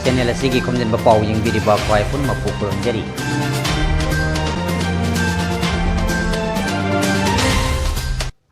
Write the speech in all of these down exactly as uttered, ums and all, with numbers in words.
Channel ꯑꯁꯤꯒꯤ ꯈꯣꯝꯖꯤꯟꯕ ꯄꯥꯎ ꯌꯦꯡꯕꯤꯔꯤꯕ ꯈ꯭ꯋꯥꯏ ꯄꯨꯝꯅꯃꯛꯄꯨ ꯈꯨꯔꯨꯝꯖꯔꯤ꯫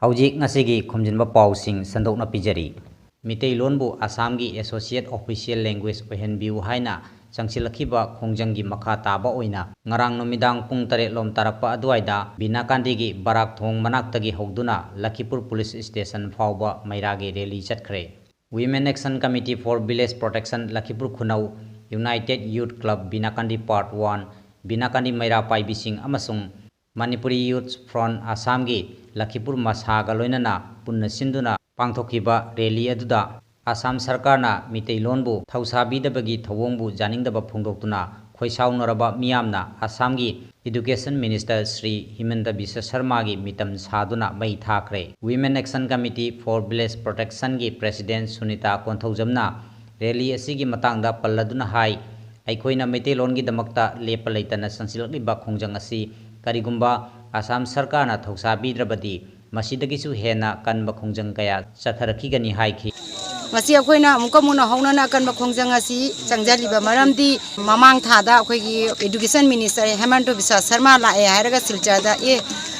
ꯍꯧꯖꯤꯛ ꯉꯁꯤꯒꯤ ꯈꯣꯝꯖꯤꯟꯕ ꯄꯥꯎꯁꯤꯡ ꯁꯟꯗꯣꯛꯅ ꯄꯤꯖꯔꯤ꯫ ꯃꯤꯇꯩꯂꯣꯟꯕꯨ ꯑꯁꯥꯝꯒꯤ associate official language ꯑꯣꯏꯍꯟꯕꯤꯌꯨ ꯍꯥꯏꯅ ꯆꯪꯁꯤꯜꯂꯛꯈꯤꯕ ꯈꯣꯡꯖꯪꯒꯤ ꯃꯈꯥ ꯇꯥꯕ ꯑꯣꯏꯅ ꯉꯔꯥꯡ ꯅꯨꯃꯤꯗꯥꯡ ꯄꯨꯡ ꯇꯔꯦꯠ ꯂꯣꯝ ꯇꯥꯔꯛꯄ ꯑꯗꯨꯋꯥꯏꯗ ꯕꯤꯅꯥꯀꯥꯟꯗꯤꯒꯤ ꯕꯔꯥꯛ ꯊꯣꯡ ꯃꯅꯥꯛꯇꯒꯤ ꯍꯧꯗꯨꯅ ꯂꯈꯤꯄꯨꯔ police station ꯐꯥꯎꯕ ꯃꯩꯔꯥꯒꯤ rally ꯆꯠꯈ꯭ꯔꯦ꯫ Women Action Committee for Village Protection ꯂꯈꯤꯄꯨꯔ ꯈꯨꯅꯧ, United Youth Club ꯕꯤꯅꯥꯀꯥꯟꯗꯤ Part One, ꯕꯤꯅꯥꯀꯥꯟꯗꯤ ꯃꯩꯔꯥ ꯄꯥꯏꯕꯤꯁꯤꯡ ꯑꯃꯁꯨꯡ Manipuri Youth Front ꯑꯁꯥꯝꯒꯤ ꯂꯈꯤꯄꯨꯔ ꯃꯁꯥꯒ ꯂꯣꯏꯅꯅ ꯄꯨꯟꯅ ꯁꯤꯟꯗꯨꯅ ꯄꯥꯡꯊꯣꯛꯈꯤꯕ rally ꯑꯗꯨꯗ ꯑꯁꯥꯝ ꯁꯔꯀꯥꯔꯅ ꯃꯤꯇꯩꯂꯣꯟꯕꯨ ꯊꯧꯁꯥꯕꯤꯗꯕꯒꯤ ꯊꯧꯑꯣꯡꯕꯨ ꯌꯥꯅꯤꯡꯗꯕ ꯐꯣꯡꯗꯣꯛꯇꯨꯅ ꯈꯣꯏꯁꯥꯎꯅꯔꯕ ꯃꯤꯌꯥꯝꯅ ꯑꯁꯥꯝꯒꯤ Education Minister ꯁ꯭ꯔꯤ ꯍꯤꯃꯟꯇ ꯕꯤꯁ꯭ꯋ ꯁꯔꯃꯥꯒꯤ ꯃꯤꯇꯝ ꯁꯥꯗꯨꯅ ꯃꯩ ꯊꯥꯈ꯭ꯔꯦ꯫ Women Action Committee for Village Protection ꯒꯤ President ꯁꯨꯅꯤꯇꯥ ꯀꯣꯟꯊꯧꯖꯝꯅ rally ꯑꯁꯤꯒꯤ ꯃꯇꯥꯡꯗ ꯄꯜꯂꯗꯨꯅ ꯍꯥꯏ, ꯑꯩꯈꯣꯏꯅ ꯃꯩꯇꯩꯂꯣꯟꯒꯤꯗꯃꯛꯇ ꯂꯦꯞꯄ ꯂꯩꯇꯅ ꯆꯪꯁꯤꯜꯂꯛꯂꯤꯕ ꯈꯣꯡꯖꯪ ꯑꯁꯤ ꯀꯔꯤꯒꯨꯝꯕ ꯑꯁꯥꯝ ꯁꯔꯀꯥꯔꯅ ꯊꯧꯁꯥꯕꯤꯗ꯭ꯔꯕꯗꯤ ꯃꯁꯤꯗꯒꯤꯁꯨ ꯍꯦꯟꯅ ꯀꯟꯕ ꯈꯣꯡꯖꯪ ꯀꯌꯥ ꯆꯠꯊꯔꯛꯈꯤꯒꯅꯤ ꯍꯥꯏꯈꯤ꯫ ꯉꯁꯤ ꯑꯩꯈꯣꯏꯅ ꯑꯃꯨꯛꯀ ꯑꯃꯨꯛ ꯅꯧꯍꯧꯅꯅ ꯑꯀꯟꯕ ꯈꯣꯡꯖꯪ ꯑꯁꯤ ꯆꯪꯖꯜꯂꯤꯕ ꯃꯔꯝꯗꯤ ꯃꯃꯥꯡ ꯊꯥꯗ ꯑꯩꯈꯣꯏꯒꯤ Education Minister ꯍꯦꯃꯟꯇ ꯕꯤꯁ꯭ꯋ ꯁꯔꯃ ꯂꯥꯛꯑꯦ ꯍꯥꯏꯔꯒ ꯁꯤꯜꯆꯔꯗ, "ꯑꯦ,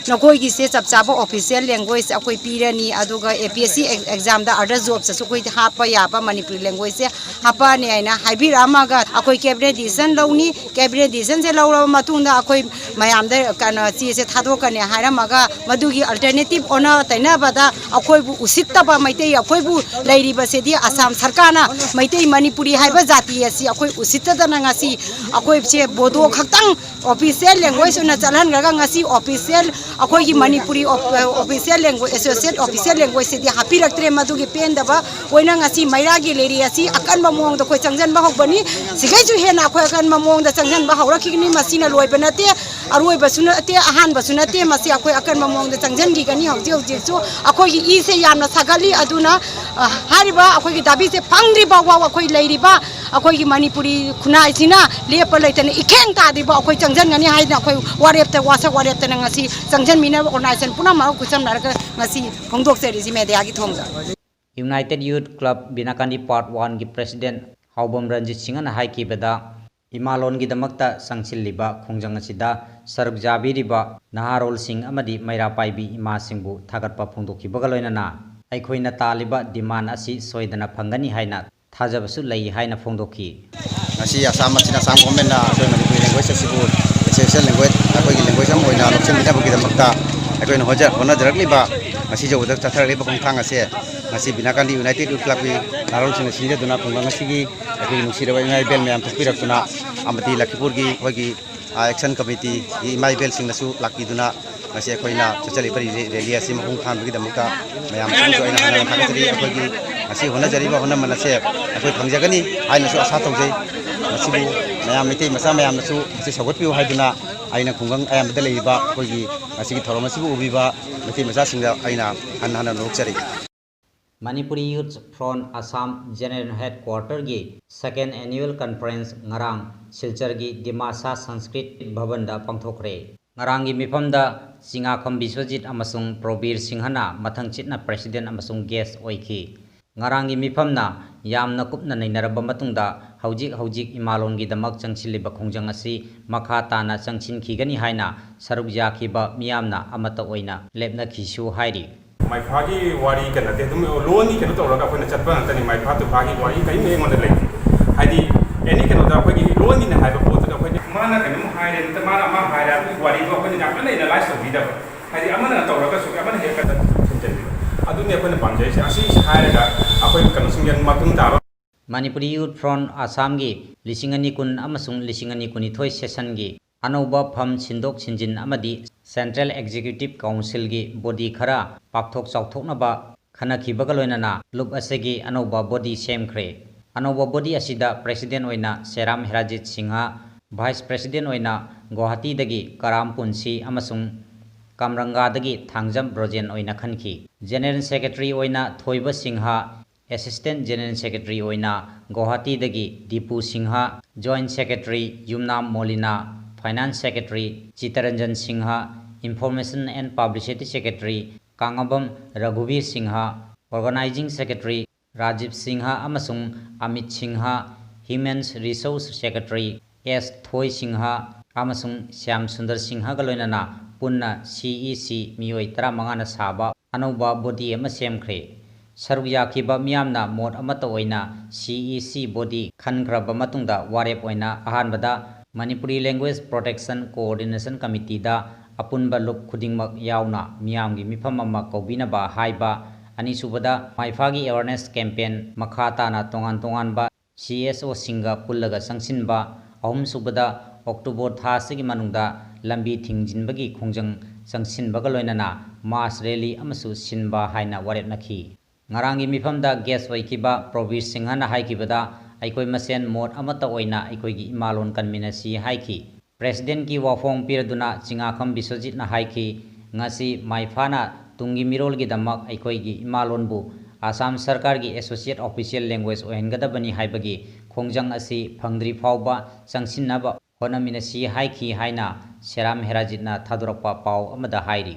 ꯅꯈꯣꯏꯒꯤꯁꯦ ꯆꯞ ꯆꯥꯕ official language ꯑꯩꯈꯣꯏ ꯄꯤꯔꯅꯤ, ꯑꯗꯨꯒ APSC exam ꯗ other jobs ꯇꯁꯨ ꯑꯩꯈꯣꯏ ꯍꯥꯞꯄ ꯌꯥꯕ ꯃꯅꯤꯄꯨꯔꯤ language ꯁꯦ ꯍꯥꯞꯄꯛꯑꯅꯤ" ꯍꯥꯏꯅ ꯍꯥꯏꯕꯤꯔꯛꯑꯝꯃꯒ ꯑꯩꯈꯣꯏ Cabinet decision ꯂꯧꯅꯤ꯫ Cabinet decision ꯁꯦ ꯂꯧꯔꯕ ꯃꯇꯨꯡꯗ ꯑꯩꯈꯣꯏ ꯃꯌꯥꯝꯗ ꯀꯩꯅꯣ ꯆꯦꯁꯦ ꯊꯥꯗꯣꯛꯀꯅꯤ ꯍꯥꯏꯔꯝꯃꯒ ꯃꯗꯨꯒꯤ alternative ꯑꯣꯟꯅ ꯇꯩꯅꯕꯗ ꯑꯩꯈꯣꯏꯕꯨ ꯎꯁꯤꯠꯇꯕ ꯃꯩꯇꯩ ꯑꯩꯈꯣꯏꯕꯨ ꯂꯩꯔꯤꯕꯁꯤꯗꯤ ꯑꯁꯥꯝ ꯁꯔꯀꯥꯔꯅ ꯃꯩꯇꯩ ꯃꯅꯤꯄꯨꯔꯤ ꯍꯥꯏꯕ ꯖꯥꯇꯤ ꯑꯁꯤ ꯑꯩꯈꯣꯏ ꯎꯁꯤꯠꯇꯗꯅ ꯉꯁꯤ ꯑꯩꯈꯣꯏꯁꯦ ꯕꯣꯗꯣ ꯈꯛꯇꯪ official language ꯑꯣꯏꯅ ꯆꯠꯍꯟꯈ꯭ꯔꯒ ꯉꯁꯤ official ꯑꯩꯈꯣꯏꯒꯤ Manipuri of-, official language, associate official language ꯁꯤꯗꯤ ꯍꯥꯞꯄꯤꯔꯛꯇ꯭ꯔꯦ꯫ ꯃꯗꯨꯒꯤ ꯄꯦꯟꯗꯕ ꯑꯣꯏꯅ ꯉꯁꯤ ꯃꯩꯔꯥꯒꯤ rally ꯑꯁꯤ ꯑꯀꯟꯕ ꯃꯑꯣꯡꯗ ꯑꯩꯈꯣꯏ ꯆꯪꯁꯤꯟꯕ ꯍꯧꯕꯅꯤ꯫ ꯁꯤꯈꯩꯁꯨ ꯍꯦꯟꯅ ꯑꯩꯈꯣꯏ ꯑꯀꯟꯕ ꯃꯑꯣꯡꯗ ꯆꯪꯁꯤꯟꯕ ꯍꯧꯔꯛꯈꯤꯒꯅꯤ꯫ ꯃꯁꯤꯅ ꯂꯣꯏꯕ ꯅꯠꯇꯦ, ꯑꯔꯣꯏꯕꯁꯨ ꯅꯠꯇꯦ, ꯑꯍꯥꯟꯕꯁꯨ ꯅꯠꯇꯦ꯫ ꯃꯁꯤ ꯑꯩꯈꯣꯏ ꯑꯀꯟꯕ ꯃꯑꯣꯡꯗ ꯆꯪꯁꯤꯟꯈꯤꯒꯅꯤ꯫ ꯍꯧꯖꯤꯛ ꯍꯧꯖꯤꯛꯁꯨ ꯑꯩꯈꯣꯏꯒꯤ ꯏꯁꯦ ꯌꯥꯝꯅ ꯁꯥꯒꯠꯂꯤ꯫ ꯑꯗꯨꯅ, ꯑ, ꯍꯥꯏꯔꯤꯕ ꯑꯩꯈꯣꯏꯒꯤ ꯗꯥꯕꯤꯁꯦ ꯐꯪꯗ꯭ꯔꯤ ꯐꯥꯎꯕ ꯑꯩꯈꯣꯏ ꯂꯩꯔꯤꯕ ꯑꯩꯈꯣꯏꯒꯤ ꯃꯅꯤꯄꯨꯔꯤ ꯈꯨꯟꯅꯥꯏꯁꯤꯅ ꯂꯦꯞꯄ ꯂꯩꯇꯅ ꯏꯈꯦꯡ ꯇꯥꯗ꯭ꯔꯤꯕ ꯑꯩꯈꯣꯏ ꯆꯪꯁꯤꯟꯒꯅꯤ ꯍꯥꯏꯗꯅ ꯑꯩꯈꯣꯏ ꯋꯥꯔꯦꯞꯇ, ꯋꯥꯁꯛ ꯋꯥꯔꯦꯞꯇꯅ ꯉꯁꯤ ꯆꯪꯁꯤꯟꯃꯤꯟꯅꯕ organization ꯄꯨꯝꯅꯃꯛ ꯈꯨꯠꯁꯝꯅꯔꯒ ꯉꯁꯤ ꯐꯣꯡꯗꯣꯛꯆꯔꯤꯁꯤ media ꯒꯤ ꯊꯣꯡꯗ꯫ United Youth Club ꯕꯤꯅꯥꯀꯥꯟꯗꯤ Part One ꯒꯤ President ꯍꯥꯎꯕꯝ ꯔꯟꯖꯤꯠ ꯁꯤꯡꯍꯅ ꯍꯥꯏꯈꯤꯕꯗ, ꯏꯃꯥꯂꯣꯟꯒꯤꯗꯃꯛꯇ ꯆꯪꯁꯤꯜꯂꯤꯕ ꯈꯣꯡꯖꯪ ꯑꯁꯤꯗ ꯁꯔꯨꯛ ꯌꯥꯕꯤꯔꯤꯕ ꯅꯍꯥꯔꯣꯜꯁꯤꯡ ꯑꯃꯗꯤ ꯃꯩꯔꯥ ꯄꯥꯏꯕꯤ ꯏꯃꯥꯁꯤꯡꯕꯨ ꯊꯥꯒꯠꯄ ꯐꯣꯡꯗꯣꯛꯈꯤꯕꯒ ꯂꯣꯏꯅꯅ ꯑꯩꯈꯣꯏꯅ ꯇꯥꯜꯂꯤꯕ demand ꯑꯁꯤ ꯁꯣꯏꯗꯅ ꯐꯪꯒꯅꯤ ꯍꯥꯏꯅ ꯊꯥꯖꯕꯁꯨ ꯂꯩ ꯍꯥꯏꯅ ꯐꯣꯡꯗꯣꯛꯈꯤ꯫ ꯉꯁꯤ ꯑꯁꯥꯝ ꯑꯁꯤꯅ ꯑꯁꯥꯝ ꯒꯣꯔꯃꯦꯟꯅ ꯑꯩꯈꯣꯏ ꯃꯅꯤꯄꯨꯔꯤ ꯂꯦꯡꯒ꯭ꯋꯦꯖ ꯑꯁꯤꯕꯨ ꯑꯦꯁꯣꯁꯤꯌꯦꯁꯟ ꯂꯦꯡꯒ꯭ꯋꯦꯖ, ꯑꯩꯈꯣꯏꯒꯤ ꯂꯦꯡꯒ꯭ꯋꯦꯖ ꯑꯃ ꯑꯣꯏꯅ ꯂꯧꯁꯤꯟꯕꯤꯅꯕꯒꯤꯗꯃꯛꯇ ꯑꯩꯈꯣꯏꯅ ꯍꯣꯠꯅ-, ꯍꯣꯠꯅꯖꯔꯛꯂꯤꯕ, ꯉꯁꯤ ꯌꯧꯕꯗ ꯆꯠꯊꯔꯛꯂꯤꯕ ꯈꯣꯡꯊꯥꯡ ꯑꯁꯦ ꯉꯁꯤ ꯕꯤꯅꯥꯀꯥꯟꯗꯤ ꯌꯨꯅꯥꯏꯇꯦꯗ ꯌꯨꯠ ꯀ꯭ꯂꯕꯀꯤ ꯅꯍꯥꯔꯣꯜꯁꯤꯡꯅ ꯁꯤꯟꯖꯗꯨꯅ ꯈꯨꯡꯒꯪ ꯑꯁꯤꯒꯤ ꯑꯩꯈꯣꯏꯒꯤ ꯅꯨꯡꯁꯤꯔꯕ ꯏꯃꯥ ꯏꯕꯦꯜ ꯃꯌꯥꯝ ꯊꯣꯛꯄꯤꯔꯛꯇꯨꯅ ꯑꯃꯗꯤ ꯂꯈꯤꯄꯨꯔꯒꯤ ꯑꯩꯈꯣꯏꯒꯤ, ꯑ, action committeeꯒꯤ ꯏꯃꯥ ꯏꯕꯦꯜꯁꯤꯡꯅꯁꯨ ꯂꯥꯛꯄꯤꯗꯨꯅ ꯉꯁꯤ ꯑꯩꯈꯣꯏꯅ ꯆꯠꯆꯔꯤꯕ ꯔꯦ-, ꯔꯦꯂꯤ ꯑꯁꯤ ꯃꯄꯨꯡ ꯐꯥꯍꯟꯕꯒꯤꯗꯃꯛꯇ ꯃꯌꯥꯝ ꯄꯨꯝꯅꯃꯛꯁꯨ ꯑꯩꯅ ꯍꯟꯅ ꯍꯟꯅ ꯊꯥꯒꯠꯆꯔꯤ꯫ ꯑꯩꯈꯣꯏꯒꯤ ꯉꯁꯤ ꯍꯣꯠꯅꯖꯔꯤꯕ ꯍꯣꯠꯅꯃꯟ ꯑꯁꯦ ꯑꯩꯈꯣꯏ ꯐꯪꯖꯒꯅꯤ ꯍꯥꯏꯅꯁꯨ ꯑꯁꯥ ꯇꯧꯖꯩ꯫ ꯃꯁꯤꯕꯨ ꯃꯌꯥꯝ ꯃꯩꯇꯩ ꯃꯆꯥ ꯃꯌꯥꯝꯅꯁꯨ ꯃꯁꯤ ꯁꯧꯒꯠꯄꯤꯌꯨ ꯍꯥꯏꯗꯨꯅ ꯑꯩꯅ ꯈꯨꯡꯒꯪ ꯑꯌꯥꯝꯕꯗ ꯂꯩꯔꯤꯕ ꯑꯩꯈꯣꯏꯒꯤ ꯉꯁꯤꯒꯤ ꯊꯧꯔꯝ ꯑꯁꯤꯕꯨ ꯎꯕꯤꯕ ꯃꯩꯇꯩ ꯃꯆꯥꯁꯤꯡꯗ ꯑꯩꯅ ꯍꯟꯅ ꯍꯟꯅ ꯅꯣꯛꯆꯔꯤ꯫ Manipuri Youth Front Assam General Headquarterꯒꯤ second annual conference ꯉꯔꯥꯡ ꯁꯤꯜꯆꯔꯒꯤ ꯗꯤꯃꯥꯁꯥ ꯁꯪꯁꯀ꯭ꯔꯤꯠ ꯚꯕꯟꯗ ꯄꯥꯡꯊꯣꯛꯈ꯭ꯔꯦ꯫ ꯉꯔꯥꯡꯒꯤ ꯃꯤꯐꯝꯗ ꯆꯤꯉꯥꯈꯣꯝ ꯕꯤꯁ꯭ꯋꯖꯤꯠ ꯑꯃꯁꯨꯡ ꯄ꯭ꯔꯣꯕꯤꯔ ꯁꯤꯡꯍꯅ ꯃꯊꯪ ꯆꯤꯠꯅ president ꯑꯃꯁꯨꯡ guest ꯑꯣꯏꯈꯤ꯫ ꯉꯔꯥꯡꯒꯤ ꯃꯤꯐꯝꯅ ꯌꯥꯝꯅ ꯀꯨꯞꯅ ꯅꯩꯅꯔꯕ ꯃꯇꯨꯡꯗ ꯍꯧꯖꯤꯛ ꯍꯧꯖꯤꯛ ꯏꯃꯥꯂꯣꯟꯒꯤꯗꯃꯛ ꯆꯪꯁꯤꯜꯂꯤꯕ ꯈꯣꯡꯖꯪ ꯑꯁꯤ ꯃꯈꯥ ꯇꯥꯅ ꯆꯪꯁꯤꯟꯈꯤꯒꯅꯤ ꯍꯥꯏꯅ ꯁꯔꯨꯛ ꯌꯥꯈꯤꯕ ꯃꯤꯌꯥꯝꯅ ꯑꯃꯠꯇ ꯑꯣꯏꯅ ꯂꯦꯞꯅꯈꯤꯁꯨ ꯍꯥꯏꯔꯤ꯫ ꯃꯥꯏꯐꯥꯒꯤ ꯋꯥꯔꯤ ꯀꯩꯅꯣ ꯅꯠꯇꯦ, ꯑꯗꯨꯝ ꯂꯣꯟꯒꯤ ꯀꯩꯅꯣ ꯇꯧꯔꯒ ꯑꯩꯈꯣꯏꯅ ꯆꯠꯄ ꯉꯥꯛꯇꯅꯤ꯫ ꯃꯥꯏꯐꯥ ꯇꯨꯐꯥꯒꯤ ꯋꯥꯔꯤ ꯀꯔꯤꯝ ꯑꯩꯉꯣꯟꯗ ꯂꯩꯇꯦ꯫ ꯍꯥꯏꯗꯤ, ꯑꯦꯅꯤ ꯀꯩꯅꯣꯗ ꯑꯩꯈꯣꯏꯒꯤ ꯂꯣꯟꯒꯤꯅꯦ ꯍꯥꯏꯕ ꯄꯣꯠꯇꯨꯗ ꯑꯩꯈꯣꯏꯅ ꯃꯥꯅ ꯀꯩꯅꯣꯝ ꯍꯥꯏꯔꯦ, ꯅꯠꯇ꯭ꯔ ꯃꯥꯅ ꯑꯃ ꯍꯥꯏꯔꯦ, ꯑꯗꯨꯒꯤ ꯋꯥꯔꯤꯗꯣ ꯑꯩꯈꯣꯏꯅ ꯌꯥꯝ ꯀꯟꯅ analyse ꯇꯧꯕꯤꯗꯕ꯫ ꯍꯥꯏꯗꯤ, ꯑꯃꯅ ꯇꯧꯔꯒꯁꯨ ꯑꯃꯅ ꯍꯦꯛ ꯀꯟꯅ ꯊꯤꯟꯖꯤꯟꯕꯤꯕ꯫ ꯑꯗꯨꯅꯤ ꯑꯩꯈꯣꯏꯅ ꯄꯥꯝꯖꯔꯤꯁꯦ꯫ ꯑꯁꯤ ꯍꯥꯏꯔꯒ ꯑꯩꯈꯣꯏ ꯀꯩꯅꯣꯁꯤꯡ ꯃꯇꯨꯡ ꯇꯥꯕ Manipuri Youth Front Assamꯒꯤ ꯂꯤꯁꯤꯡ ꯑꯅꯤ ꯀꯨꯟ ꯑꯃꯁꯨꯡ ꯂꯤꯁꯤꯡ ꯑꯅꯤ ꯀꯨꯟꯅꯤꯊꯣꯏ sessionꯒꯤ ꯑꯅꯧꯕ ꯐꯝ ꯁꯤꯟꯗꯣꯛ ꯁꯤꯟꯖꯤꯟ ꯑꯃꯗꯤ Central Executive Councilꯒꯤ body ꯈꯔ ꯄꯥꯛꯊꯣꯛ ꯆꯥꯎꯊꯣꯛꯅꯕ ꯈꯟꯅꯈꯤꯕꯒ ꯂꯣꯏꯅꯅ ꯂꯨꯞ ꯑꯁꯤꯒꯤ ꯑꯅꯧꯕ body ꯁꯦꯝꯈ꯭ꯔꯦ꯫ ꯑꯅꯧꯕ body ꯑꯁꯤꯗ president ꯑꯣꯏꯅ ꯁꯦꯔꯥꯝ ꯍꯦꯔꯥꯖꯤꯠ ꯁꯤꯡꯍ, vice president ꯑꯣꯏꯅ ꯒꯨꯋꯥꯍꯥꯇꯤꯗꯒꯤ ꯀꯔꯥꯝ ꯄꯨꯟꯁꯤ ꯑꯃꯁꯨꯡ ꯀꯥꯝꯔꯪꯒꯥꯗꯒꯤ ꯊꯥꯡꯖꯝ ꯕ꯭ꯔꯣꯖꯦꯟ ꯑꯣꯏꯅ ꯈꯟꯈꯤ꯫ General Secretary ꯑꯣꯏꯅ ꯊꯣꯏꯕ ꯁꯤꯡꯍ, Assistant General Secretary ꯑꯣꯏꯅ ꯒꯨꯋꯥꯍꯥꯇꯤꯗꯒꯤ Dipu Singh, Joint Secretary Yumnam ꯃꯣꯂꯤꯅꯥ, Finance Secretary Chittaranjan Singh, Information and Publicity Secretary ꯀꯥꯡꯉꯕꯝ ꯔꯘꯨꯕꯤꯔ Singh, Organizing Secretary Rajiv Singh ꯑꯃꯁꯨꯡ Amit Singh, Human Resource Secretary S ꯊꯣꯏ ꯁꯤꯡꯍ ꯑꯃꯁꯨꯡ ꯁ꯭ꯌꯥꯝ ꯁꯨꯟꯗꯔ ꯁꯤꯡꯍꯒ ꯂꯣꯏꯅꯅ ꯄꯨꯟꯅ C E C ꯃꯤꯑꯣꯏ ꯇꯔꯥꯃꯉꯥꯅ ꯁꯥꯕ ꯑꯅꯧꯕ body ꯑꯃ ꯁꯦꯝꯈ꯭ꯔꯦ꯫ ꯁꯔꯨꯛ ꯌꯥꯈꯤꯕ ꯃꯤꯌꯥꯝꯅ ꯃꯣꯠ ꯑꯃꯠꯇ ꯑꯣꯏꯅ C E C body ꯈꯟꯈ꯭ꯔꯕ ꯃꯇꯨꯡꯗ ꯋꯥꯔꯦꯞ ꯑꯣꯏꯅ ꯑꯍꯥꯟꯕꯗ Manipuri Language Protection Coordination Committeeꯗ ꯑꯄꯨꯟꯕ ꯂꯨꯞ ꯈꯨꯗꯤꯡꯃꯛ ꯌꯥꯎꯅ ꯃꯤꯌꯥꯝꯒꯤ ꯃꯤꯐꯝ ꯑꯃ ꯀꯧꯕꯤꯅꯕ ꯍꯥꯏꯕ, ꯑꯅꯤꯁꯨꯕꯗ ꯃꯥꯏꯐꯥꯒꯤ awareness campaign ꯃꯈꯥ ꯇꯥꯅ ꯇꯣꯉꯥꯟ ꯇꯣꯉꯥꯟꯕ C S Oꯁꯤꯡꯒ ꯄꯨꯜꯂꯒ ꯆꯪꯁꯤꯟꯕ, ꯑꯍꯨꯝꯁꯨꯕꯗ ꯑꯣꯛꯇꯣꯕꯔ ꯊꯥ ꯑꯁꯤꯒꯤ ꯃꯅꯨꯡꯗ ꯂꯝꯕꯤ ꯊꯤꯡꯖꯤꯟꯕꯒꯤ ꯈꯣꯡꯖꯪ ꯆꯪꯁꯤꯟꯕꯒ ꯂꯣꯏꯅꯅ mass rally ꯑꯃꯁꯨ ꯁꯤꯟꯕ ꯍꯥꯏꯅ ꯋꯥꯔꯦꯞꯅꯈꯤ꯫ ꯉꯔꯥꯡꯒꯤ ꯃꯤꯐꯝꯗ guest ꯑꯣꯏꯈꯤꯕ ꯄ꯭ꯔꯣꯕꯤꯔ ꯁꯤꯡꯍꯅ ꯍꯥꯏꯈꯤꯕꯗ, ꯑꯩꯈꯣꯏ ꯃꯁꯦꯟ ꯃꯣꯠ ꯑꯃꯠꯇ ꯑꯣꯏꯅ ꯑꯩꯈꯣꯏꯒꯤ ꯏꯃꯥꯂꯣꯟ ꯀꯟꯃꯤꯟꯅꯁꯤ ꯍꯥꯏꯈꯤ꯫ Presidentꯀꯤ ꯋꯥꯐꯣꯡ ꯄꯤꯔꯗꯨꯅ ꯆꯤꯉꯥꯈꯝ ꯕꯤꯁ꯭ꯋꯖꯤꯠꯅ ꯍꯥꯏꯈꯤ, ꯉꯁꯤ ꯃꯥꯏꯐꯥꯅ ꯇꯨꯡꯒꯤ ꯃꯤꯔꯣꯜꯒꯤꯗꯃꯛ ꯑꯩꯈꯣꯏꯒꯤ ꯏꯃꯥꯂꯣꯟꯕꯨ ꯑꯁꯥꯝ ꯁꯔꯀꯥꯔꯒꯤ official official language ꯑꯣꯏꯍꯟꯒꯗꯕꯅꯤ ꯍꯥꯏꯕꯒꯤ ꯈꯣꯡꯖꯪ ꯑꯁꯤ ꯐꯪꯗ꯭ꯔꯤ ꯐꯥꯎꯕ ꯆꯪꯁꯤꯟꯅꯕ ꯍꯣꯠꯅꯃꯤꯟꯅꯁꯤ ꯍꯥꯏꯈꯤ ꯍꯥꯏꯅ ꯁꯦꯔꯥꯝ ꯍꯦꯔꯥꯖꯤꯠꯅ ꯊꯥꯗꯣꯔꯛꯄ ꯄꯥꯎ ꯑꯃꯗ ꯍꯥꯏꯔꯤ꯫